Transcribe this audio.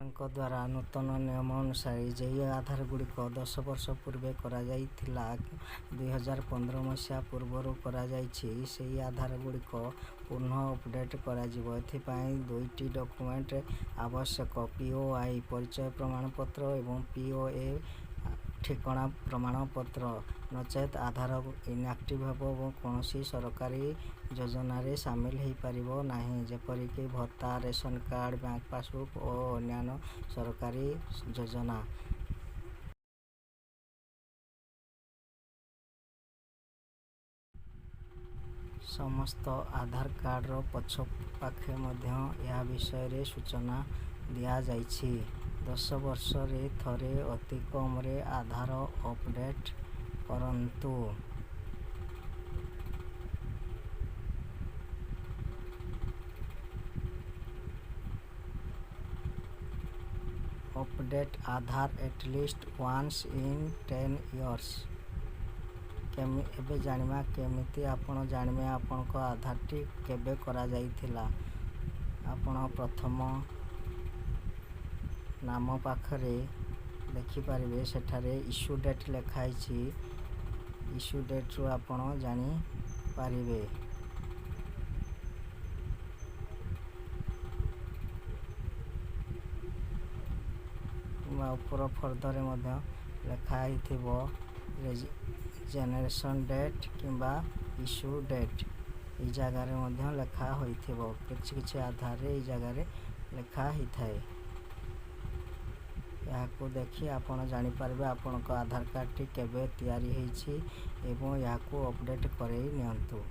ଙ୍କ ଦ୍ୱାରା ନୂତନ ନିୟମ ଅନୁସାରେ ଯେଉଁ ଆଧାର ଗୁଡ଼ିକ 10 ବର୍ଷ ପୂର୍ବେ କରାଯାଇଥିଲା, 2015 ମସିହା ପୂର୍ବରୁ କରାଯାଇଛି, ସେହି ଆଧାର ଗୁଡ଼ିକ ପୁନଃ ଅପଡ଼େଟ୍ କରାଯିବ। ଏଥିପାଇଁ ଦୁଇଟି ଡକ୍ୟୁମେଣ୍ଟ ଆବଶ୍ୟକ: POI ପରିଚୟ ପ୍ରମାଣପତ୍ର ଏବଂ POA ଠିକଣା ପ୍ରମାଣପତ୍ର। ନଚେତ୍ ଆଧାର ଇନ୍ଆକ୍ଟିଭ୍ ହେବ ଏବଂ କୌଣସି ସରକାରୀ ଯୋଜନାରେ ସାମିଲ ହୋଇପାରିବ ନାହିଁ, ଯେପରିକି ଭତ୍ତା, ରେସନ କାର୍ଡ଼, ବ୍ୟାଙ୍କ ପାସବୁକ୍ ଓ ଅନ୍ୟାନ୍ୟ ସରକାରୀ ଯୋଜନା। ସମସ୍ତ ଆଧାର କାର୍ଡ଼ର ପଛ ପାଖେ ମଧ୍ୟ ଏହା ବିଷୟରେ ସୂଚନା ଦିଆଯାଇଛି। 10 ବର୍ଷରେ ଥରେ ଅତି କମରେ ଆଧାର ଅପଡ଼େଟ୍ କରନ୍ତୁ। Update Aadhaar at least once in 10 years. ଏବେ ଜାଣିବା କେମିତି ଆପଣ ଜାଣିବେ ଆପଣଙ୍କ ଆଧାରଟି କେବେ କରାଯାଇଥିଲା। ଆପଣ ପ୍ରଥମ ନାମ ପାଖରେ ଦେଖିପାରିବେ, ସେଠାରେ ଇସ୍ୟୁ ଡେଟ୍ ଲେଖା ହେଇଛି। ଇସ୍ୟୁ ଡେଟ୍ରୁ ଆପଣ ଜାଣିପାରିବେ କିମ୍ବା ଉପର ଫର୍ଦ୍ଦରେ ମଧ୍ୟ ଲେଖା ହେଇଥିବ ଜେନେରେସନ୍ ଡେଟ୍ କିମ୍ବା ଇସ୍ୟୁ ଡେଟ୍। ଏଇ ଜାଗାରେ ମଧ୍ୟ ଲେଖା ହୋଇଥିବ। କିଛି କିଛି ଆଧାରରେ ଏଇ ଜାଗାରେ ଲେଖା ହେଇଥାଏ। ଏହାକୁ ଦେଖି ଆପଣ ଜାଣିପାରିବେ ଆପଣଙ୍କ ଆଧାର କାର୍ଡ଼ଟି କେବେ ତିଆରି ହେଇଛି ଏବଂ ଏହାକୁ ଅପଡ଼େଟ୍ କରାଇ ନିଅନ୍ତୁ।